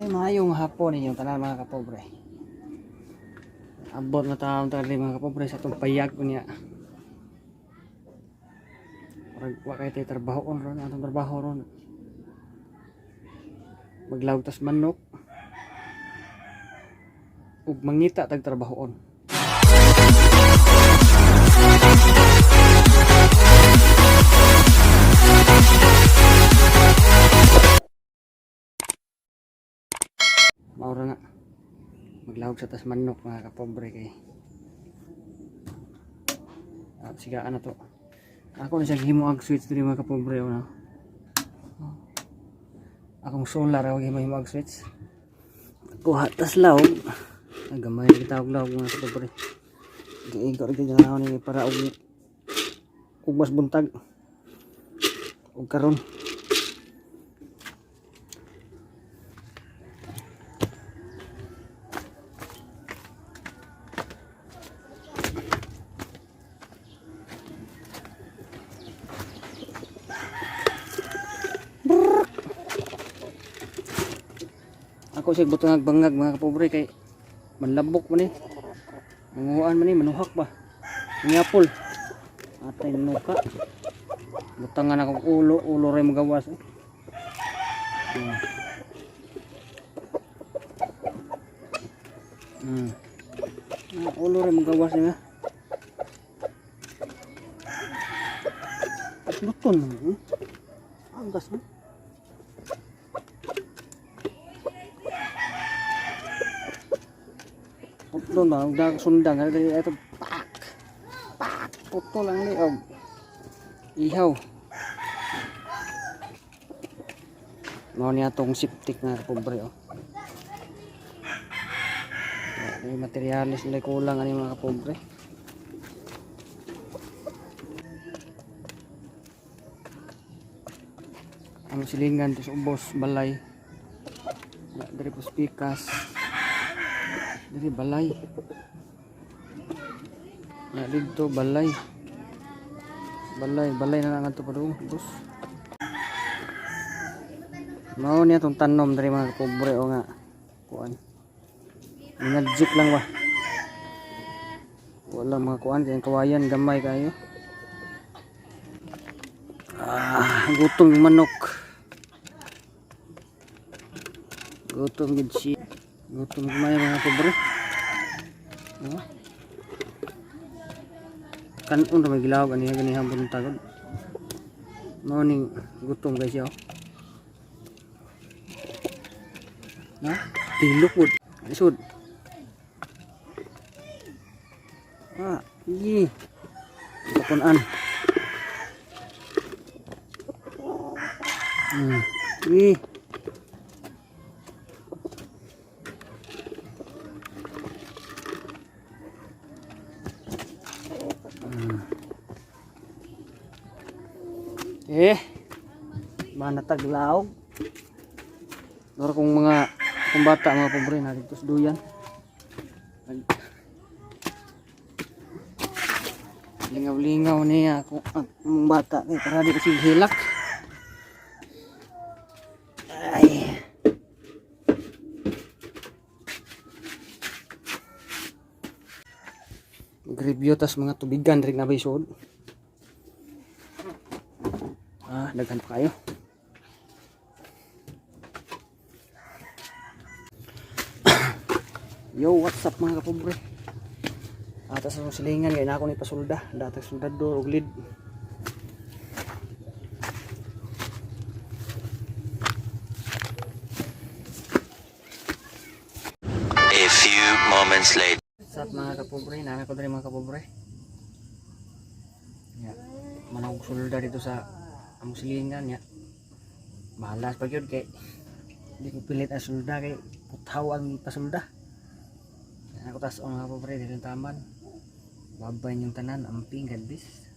Maayong hapon ninyong tanan, mga kapobre. Abot na taon tali, mga kapobre, sa atong payag unya. Murag wa kay tay trabaho ron, atong trabaho ron. Maglawg tas manok ug mangita tag trabahoon. Mao ra na. Maglawg sa tas manok, mga kapobre, kay at sigaan na to. Ako na siya himo ang switch diri, mga kapobre, una. Akong solar ako himo ang switch. Kuha tas lawg. Ay, gamay na kita og lawg, mga kapobre. Giigo ra gyud na ni para og ugmas buntag og karon. Ako siya butang bangag, mga kapobre, kay manlabok man eh. Manguhaan man eh, manuhak ba. Ngapol. Atay nuka. Butangan akong ulo, ulo rin magawas eh. Ah, ulo rin magawas niya. Luton naman eh. Anggas mo. Putol ba? Huwag sundang. Ito, pak! Pak! Putol ang liog. Ihaw. Mao niya tong septic na pobre, oh. May materialis nila kulang ani, mga kapobre. Ang silingan to sa ubos balay. Diri po pikas. Diri balay. Ya, dito balay. Balay, balay na lang ato pa doon, boss. Mao niya tong tanom diri, mga kapobre, o nga. Kuan. Magic lang ba. Wala mga kuan kay kawayan gamay kayo. Ah, gutom yung manok. Gutom gid siya. Gutom kumaya, mga pobre. Oh. Kanon ra may gilawag ani ganihang buntag. Mao ning gutom kay siya. Oh. Na, tilok pud. Lisod. Ah, iyi. Kunan. Iyi. Eh, mana taglaog. Loro kong mga kong bata, mga pobre, na dito sa duyan. Lingaw-lingaw niya ako ang mong bata kay para di kasi hilak. Ay. Mag-review tas mga tubigan rin na ba isod. Ah, daghan pa kayo. Yo, what's up, mga kapobre? Ata sa silingan kay na ako ni pasulda, datag soldador og lead. A few moments later. What's up, mga kapobre? Nana ko diri, mga kapobre. Ya, manong sulda dito sa among silingan ya. Malas pa gyud kay di ko pilit ang sulda kay putaw ang pasulda. Ako tas mga kapobre dito taman. Babay yung tanan, amping gadbis.